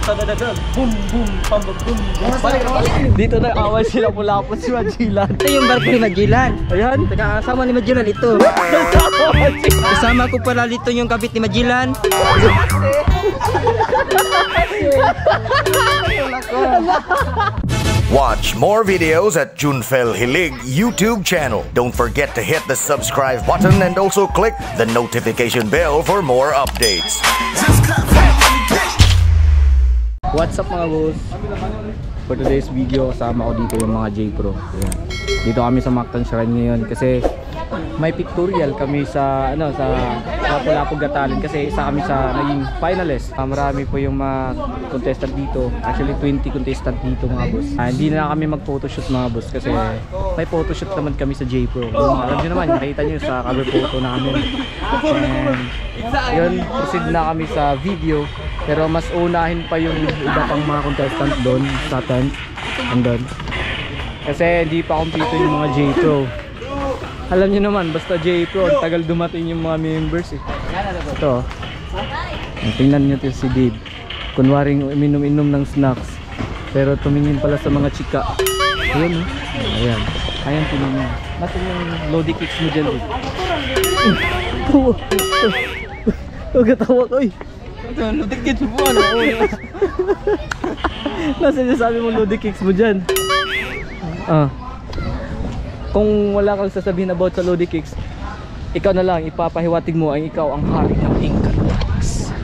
Tadadadad, boom boom pam boom boom. Balik na balik. Dito na away sila Pulapot si Magellan. Ito yung barko ni Magellan. Ayan. Kasama ni Magellan ito. Kasama ko pala dito yung kabit ni Magellan. Watch more videos at Junfel Hilig YouTube channel. Don't forget to hit the subscribe button and also click the notification bell for more updates. What's up, mga boss? For today's video, kasama ko dito yung mga J-Pro. Ayan. Dito kami sa Mactan Shrine ngayon kasi may pictorial kami sa ano sa Lapu-Lapu Got Talent kasi isa kami sa naging finalist. Marami po yung mga contestant dito. Actually 20 contestant dito, mga boss. Hindi na kami mag-photoshoot, mga boss, kasi may photoshoot naman kami sa J-Pro. Yung, alam nyo naman, nakita nyo sa cover photo namin. And yun, proceed na kami sa video. Pero mas unahin pa yung iba pang mga contestant doon sa tent. Andun. Kasi hindi pa kumpleto yung mga J-Pro. Alam niyo naman, basta J-Pro, ang tagal dumating yung mga members eh. Ito. Tingnan niyo to si Dave. Kunwaring uminom-inom ng snacks. Pero tumingin pala sa mga chika. Ayun oh. Ayan. Ayan, tingnan niyo. Nasaan yung loadie kicks mo dyan, Dave? Tawa. Huwag ka tawa ko eh. Loadie kicks mo ano? Nasaan yung sabi mo loadie kicks mo dyan? Ah. Kung wala kang sasabihin about sa loadie kicks, ikaw na lang ipapahiwatig mo ang ikaw ang hari ng Encantax.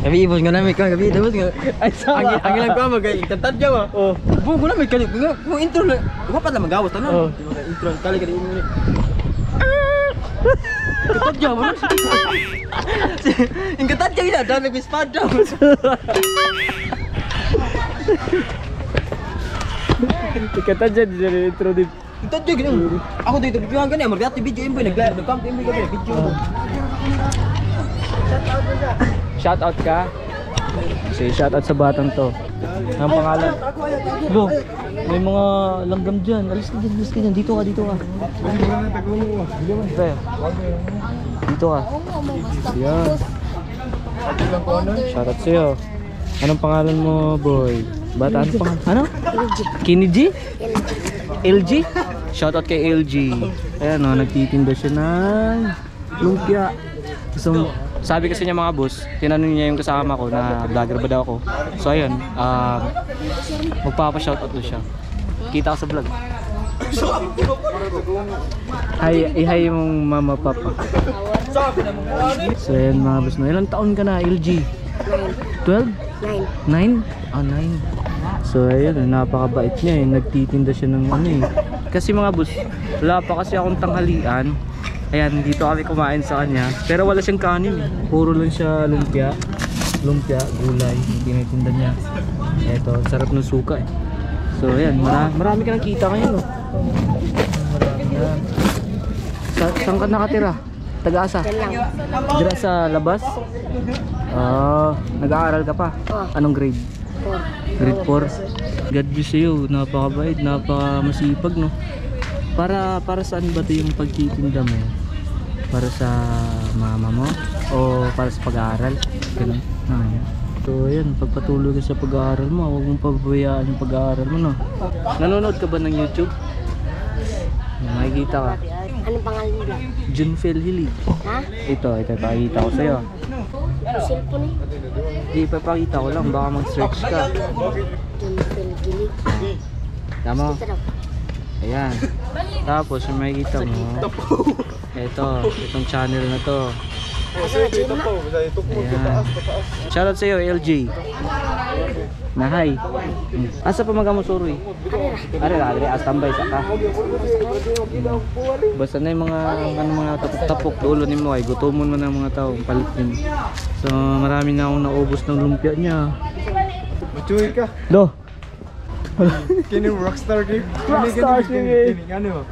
Gabi ibos nga namin ka, gabi ibos nga. Ay, sama. Ang ilang ko mag Encantadia ba? Oh. Buong ko namin kali kung intro na, wa pa lang magawas tanan. Oh. Intro kali kali ini. Encantadia mo. Encantadia ina dami nag-espada. Encantadia di intro din. Encantadia gini. Ako dito videohan gani, amor dati video imboy nag-live, nag-cam imboy gabi video. Shout out ka. Say shout out sa batang to. Ang pangalan? Lo, may mga langgam dyan. Alis ka dyan, alis ka dyan. Dito ka, dito ka. Dito ka. Yan. Shout out sa'yo. Anong pangalan mo, boy? Bata, anong pangalan? Ano? Kenny G? LG? Shout out kay LG. Ayan o, nagtitinda siya ng lumpia. So, sabi kasi niya, mga boss, tinanong niya yung kasama ko na vlogger ba daw ako. So ayun, magpapa-shoutout daw siya. Kita ka sa vlog. Hi, i-hi mong mama papa. So ayun, mga boss, no. Ilang taon ka na, LG? 12? 9? Ah, 9. So ayun, napakabait niya eh. Nagtitinda siya ng ano eh. Kasi mga boss, wala pa kasi akong tanghalian. Ayan, dito kami kumain sa kanya. Pero wala siyang kanin eh. Puro lang siya lumpia. Lumpia, gulay, yung tinitinda niya. Eto, sarap ng suka eh. So ayan, marami ka nang kita ngayon, oh. Marami na. Saan ka nakatira? Taga-asa? Dira sa labas? Ah, nag-aaral ka pa? Anong grade? 4. Grade 4. God bless you. Napakabait, napakamasipag, no? Para saan ba 'to yung pagtitinda mo? Para sa mama mo o para sa pag-aaral? Ganun. Ah, yan. So ayan, pagpatuloy ka sa pag-aaral mo, huwag mong pababayaan yung pag-aaral mo, no? Nanonood ka ba ng YouTube? Makikita ka. Anong pangalan mo? Junfel Hilig. Ha? Ito, pakita ko sa'yo. Yung cellphone eh. Di, papakita ko lang, baka mag-search ka. Junfel Gilig. Tama. Ito daw. Ayan. Tapos, yung makikita mo, ito, itong channel na to. Ayan. Shoutout sa'yo, LJ. Nahay. Asa pa magamusuroy? Are ra, are, as tambay sa ka. Basta na yung mga ano, mga tapok-tapok dulo nimo ay gutomon man ang mga tao palit nimo. So marami na akong naubos ng lumpia niya. Machuy ka. Do. Kini rockstar kini. Rockstar, Kini kini. Kini ano?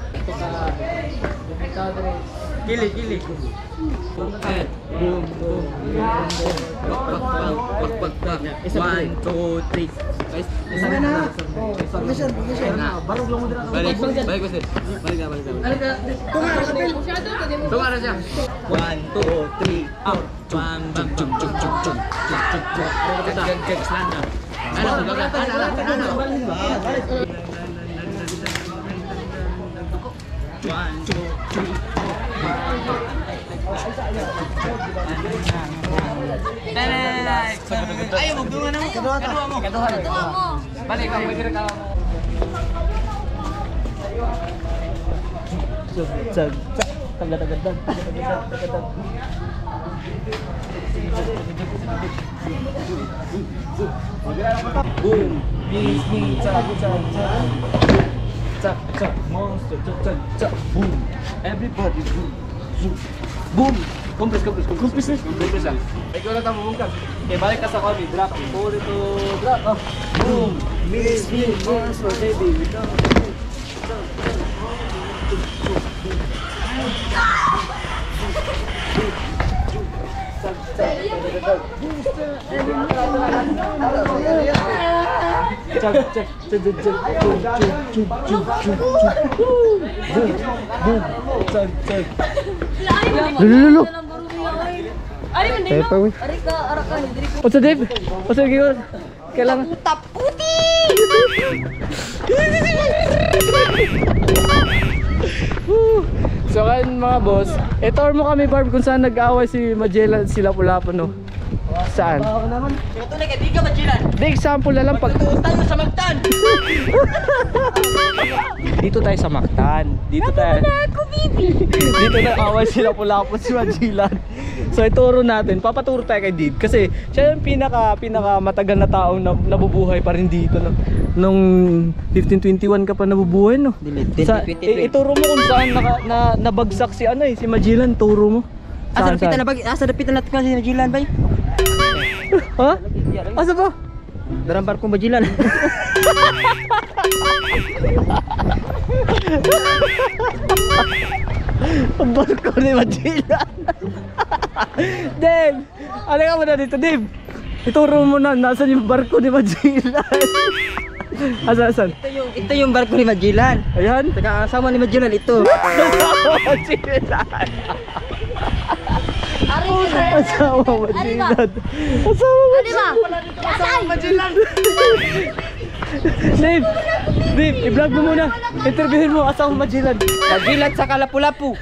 Kili, kili. Boom, boom, boom. Pak, pak, pak, pak, pak. 1, 2, 3. Isa na. Permission, permission. Barog lang mo dira. Balik, balik, balik. Balik na, balik na. Tunga na siya. 1, 2, 3, 4. Bam, bam, chum, chum, chum, chum. Chum, chum, chum. Gag, gag, slana. Ano, ano, ano, ano. 1, 2, 3, 4. Ay, magdungan na mo. Kaduha mo. Kaduha mo. Balik ka, pwede ka. Tsag, tsag, tagadagaddag, tagadagaddag. Boom, beat me, tsag, tsag, tsag. Tsag, tsag, monster, tsag, tsag, tsag, boom. Everybody boom, boom, boom. Compress, compress, compress, compress, compress lang. Ikaw na tamo bungkag. Okay, balik ka sa kami. Drop. 4, 2, drop. Oh. Boom. Miss me, monster, baby. We don't. Chug, chug, chug, chug, chug, chug, chug, chug, chug, boom, boom, chug, chug. Lulu. What's up, Dave? What's up, Gigor? Kailangan. Puti! So kan mga boss, itour mo kami Barb kung saan nag-away si Magellan at sila Lapu-Lapu, no? Saan? Ito na kaibigan Magellan. Di example na lang pag Tayo sa Mactan. Dito tayo sa Mactan. Dito tayo. Dito nag-away si Lapu-Lapu si Magellan. So ituro natin, papaturo tayo kay Dave kasi siya yung pinaka matagal na taong nabubuhay pa rin dito, no. Nung 1521 ka pa nabubuhay, no. Dili, Sa, 2023. ituro mo kung saan nabagsak si ano eh, si Magellan, turo mo. Asa Saan, dapitan saan? na bag? Asa dapitan natin kasi Magellan bay? Ha? Asa ba? Darang barko Magellan. Ang barko ni Magellan. Dave! Ano ka muna dito, Dave? Ituro mo na, nasan yung barko ni Magellan? Asan, asan? Ito yung barko ni Magellan. Ayan. Taga asawa ni Magellan ito. Asawa Magellan. Asawa Magellan. Asawa Magellan. Dave! Dave, i-vlog mo muna. Interviewin mo, asawa Magellan. Magellan sa Lapu-Lapu.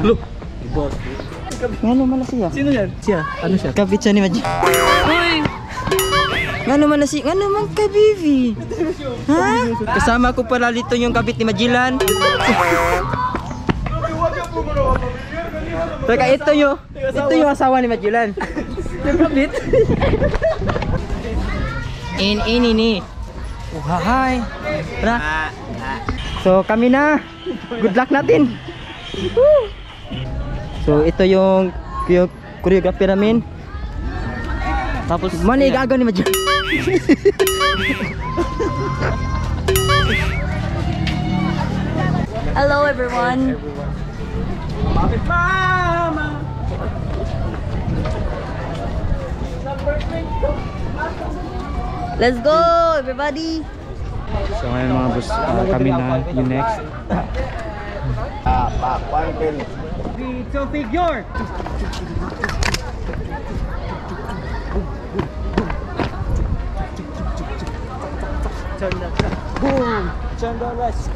Look. Ngano man na siya? Sino yan? Siya. Ano siya? Kapit siya ni Magellan. Uy! Ngano man na si, ngano man ka, baby? Ha? Kasama ko pala dito yung kapit ni Magellan. Teka, ito yung asawa ni Magellan. Yung kapit? In ini ni. Uhahay. Tara. So kami na. Good luck natin. Woo! So ito yung choreography namin. Tapos Mani gagaw ni Magellan. Hello everyone. Mama! Let's go everybody. So ngayon mga boss, kami na yung next. Two figure. Turn the boom, turn the lights.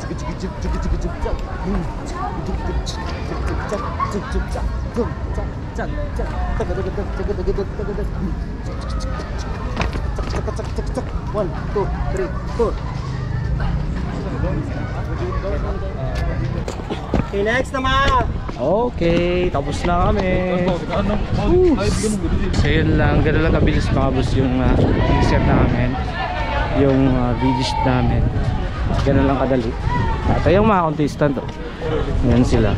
One, two, three, four. Okay, next naman. Okay, tapos na kami. Woo! So yun lang, gano'n lang kabilis mga boss yung set namin. Yung video shoot namin. Gano'n lang kadali. At yung mga contestant, oh. Yan sila.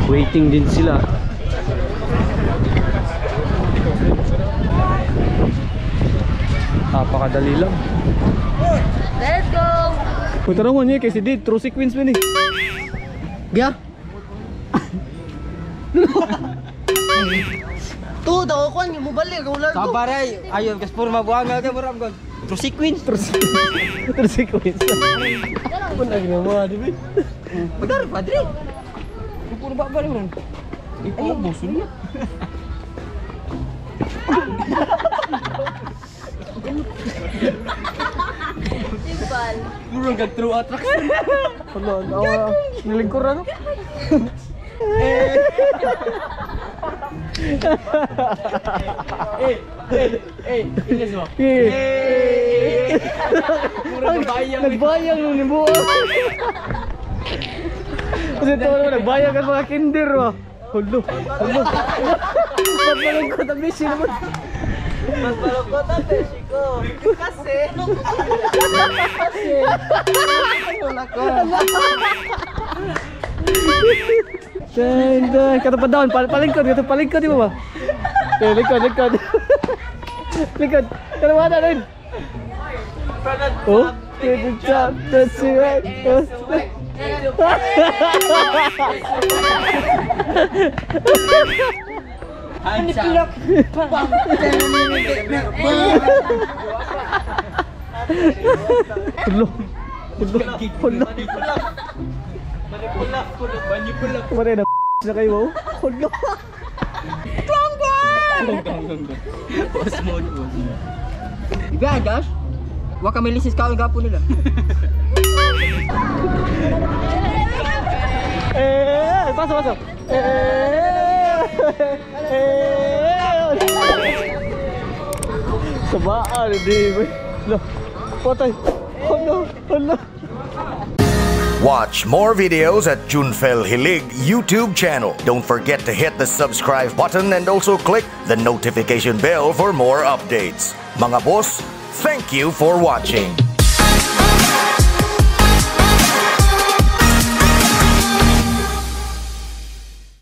Waiting din sila. Napakadali lang. Let's go. Kung tanong mo niya kasi di, true sequence man eh. Gya. Tu daw kuan mo balik roller ko. Sabaray, ayun kas puro mabuanga ka mura god. True sequence. True sequence. Punag na mo, di ba? Padar padre. Puro ba ba ron? Ikaw boss niya. Puro gag true attraction. Ano, ano, nilingkuran no? Eh, ilis mo. Eh. Puro nagbayang. Nagbayang nung nibuo. Kasi ito naman, nagbayang ka mga kinder ba? Hulo, hulo. Ba't malungkot ang busy naman? Mas malungkot ang beshi ko. Kasi wala ko. Dan, dan. Katapad down, palingkod, katapalingkod, di ba ba? Eh, lingkod, lingkod. Lingkod. Kalawa na rin. Oh, to the top, that's right. Manipulak. Hulo. Hulo. Hulo. Manipulak, manipulak. Kumare na na kayo, oh. Hulo. Boss mode, boss mode. Iba, Josh? Wa kami lisis kaon gapo nila. Eh, pasok, pasok. Eh, eh. Sabaan, hindi. Hulo. Patay. Hulo, hulo. Watch more videos at Junfel Hilig YouTube channel. Don't forget to hit the subscribe button and also click the notification bell for more updates. Mga boss, thank you for watching.